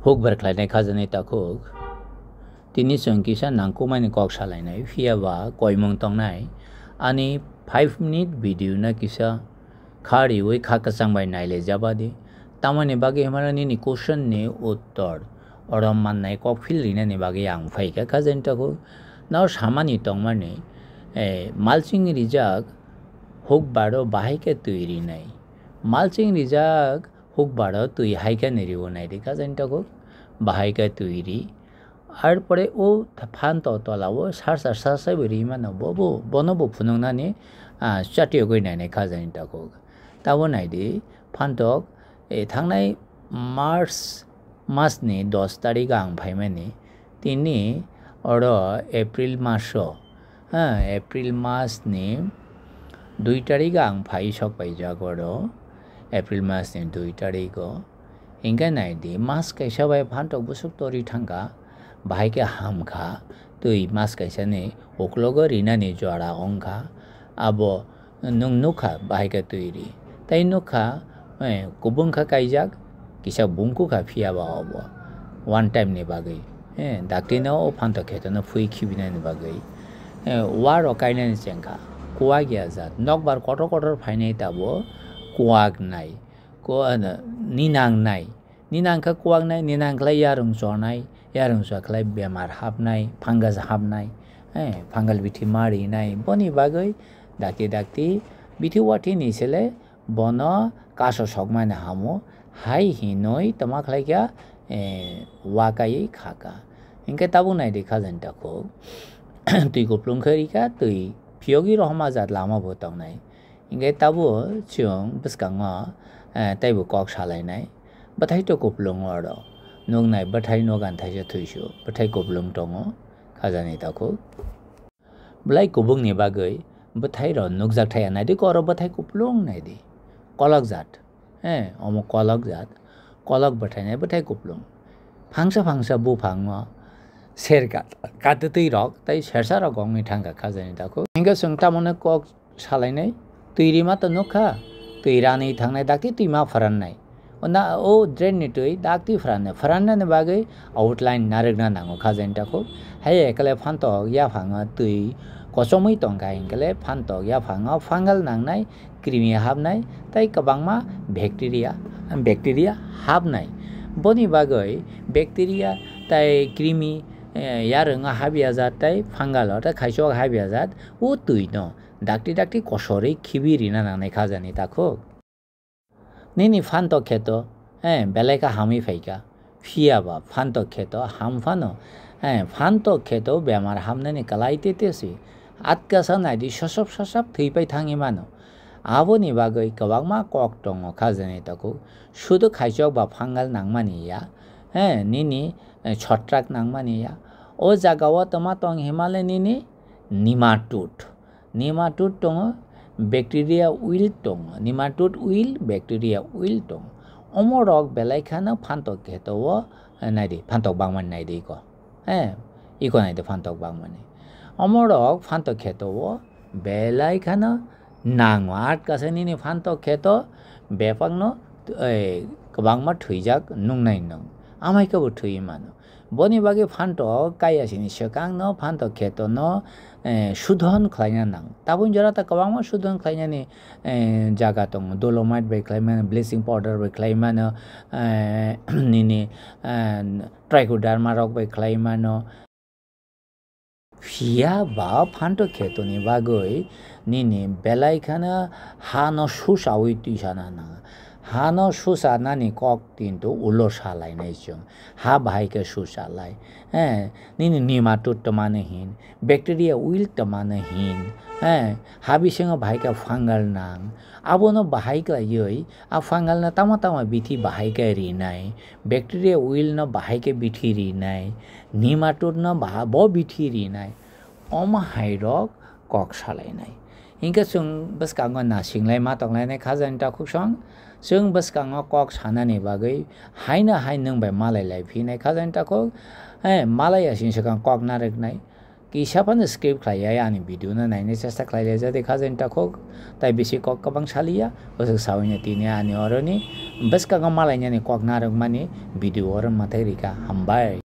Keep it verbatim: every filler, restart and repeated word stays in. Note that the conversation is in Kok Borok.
Hukbar khlainai khajani takhuk. Tini chwng kisa nangkukmani kok salainai, phiya ba koimung tongnai. Ani five minute video no kisa kha riwi kha kwchang bai nailaijaba di. Tamoni bagwi hwnmano nini question ni uttor oro mannai kok phil rinani bagwi ang phaikha khajani takhuk. No samani tongmani, eh, malching rijak hukbaro bahai khe twi rinai. Malching rijak hukbaro twi hai khe ni riwo naidi khajani takhuk, bahai khe twi ri. Ar pore o phanto tola o sarsa sarsa bo ri mano, bo, bo, bono bo phunuknani, ah, chatiyogwi nainai khajani takhuk. Tabo naidi, phantok, eh, thangnai March masni dos tarik ang phaimani, tini oro April maso, ha, April masni dui tarik ang phai sok paijak oro, April masni dui tarik o. Hinkhe naidi, mas kaisa bai phantok bwswk tori thangkha, bahai khe hamkha, twi mas kaisani uklogo rinani jora wngkha, abo nwng nukha bahai khe twi ri. Tei nukha, eh, kubung kha kaijak, kisa bungku kha phiya ba obo one time ni bagwi. Eh, dakti no o phantok kheto no phui khibinani bagwi. Eh, wa rok kainani chengkha, kuwak ya jat, nokbar kotor kotor phainai tabo kuwak nai. Ko-, ano, ninang nai. Ninang khe kuwak nai, ninang khlai yarwng chonai, yarwng chokhlai bemar hapnai, fungus hapnai, eh, fungal bithi ma rinai. Boni bagwi dakti dakti bithi wathini sele bono kaso sokmani hamo, hai hinwi tama khlaikha, eh, wa kaiwi khaka. Hinkhe tabuk naidi khajani takhuk. Twi kuplung khe rikha, twi phiyogwi rohorma jat lama bo tongnai. Hinkhe tabuk chwng bwskango, eh, teibo kok salainai. Bwthai to kupulung oro. Nuknai bwthai nogan thaisa thuisu. Bwthai kupulung tongo. Khajani takhuk. Belai kubungni bagwi bwthai rok nukjak thaya naidi, oro bwthai kupulung naidi. Kolok jat. Eh, omo kolok jat. Kolok bwthai nai bwthai kupulung. Phangsa phangsa buphango ser ka-, katwtwi rok tei sersa rok wngwi thangkha khajani takhuk. Hinkhe chwng tamoni kok salainai, twi rima to nukha, twi ranwi thangnai dakti twi ma phrannai. O na, o drain ni twi dakti phrannai, phrannani bagwi outline narwkna nango khajani takhuk. Hai ekle phantok yaphango twi kochomwi tongkha hinkhe le phantok yaphango fungal nangnai, krimi hapnai, tei kwbangma bacteria, bacteria hapnai. Boni bagwi bacteria tei krimi, eh, yarwngno hapya jat tei fungal o tei khaichuk hapya jat o twi no dakti dakti kosorwi khibi rina nangnai khajani takhuk. Nini phantok kheto, eh, belai kha hamwi phaikha. Phiya ba phantok kheto ham phano, eh, phantok kheto bemar hamnani kwlai tete se. Atkasa naidi sosop sosop thwi pai thangwi mano. Aboni bagwi kwbangma kok tongo khajani takhuk. Sudu khaichuk ba fungal nangmani ya, eh, nini, eh, chotrak nangmani ya. O jagao tama tong himale nini nematode. Nematode tongo, bacteria wilt tongo. Nematode wilt, bacteria wilt tongo. Omo rok belai khano phantok kheto o, eh, naidi, phantok bangmani naidi iko. Eh, iko naidi phantok bangmani. Omo rok phantok kheto o belai khano nango. Atkasa nini phantok kheto bebakno, eh, kwbangma thwijak nungnai nwng. Amai khe bo thwi mano. Boni bagwi phantok kaiya sini swkang no phantok kheto no, eh, sudhon khlaina nang. Tabuk jora ta kwbangma sudhon khlainani, eh, jaga tongo. Dolomite bai khlai mano, bleaching powder bai khlai mano, eh, nini, eh, trichoderma rok bai khlai mano. Phiya ba phantok khetoni bagwi nini belai kheno hano susawi twisana nang. Hano susanani kok kintu ulo salainai chwng. Ha bahai khe susalai. Eh, nini nematode twmani hin, bacteria wilt twmani hin. Eh, ha bisingo bahai khe fungal nang. Abono bahai khlaiwi a fungal no tamo tamo bithi bahai khe rinai. Bacteria wilt no bahai khe bithi rinai. Nematode no baha-, bo bithi rinai. Omo hai rok kok salainai. Hinkhe chwng bwskango nasinglai ma tonglainai khajani takhuk song. Chwng bwskango kok sanani bagwi haino hai nwng bai malai lai phinai khajani takhuk. Eh, malai ya sini swkang kok narwknai. Kisa phano skip khlai ya, ani video no naina chesta khlai lai jadi kha jani takhuk, tai bisi kok kwbang saliya, bwswk sawi no tini ani oroni bwskango malainani kok narwkmani video oro mwthai rika, hambai.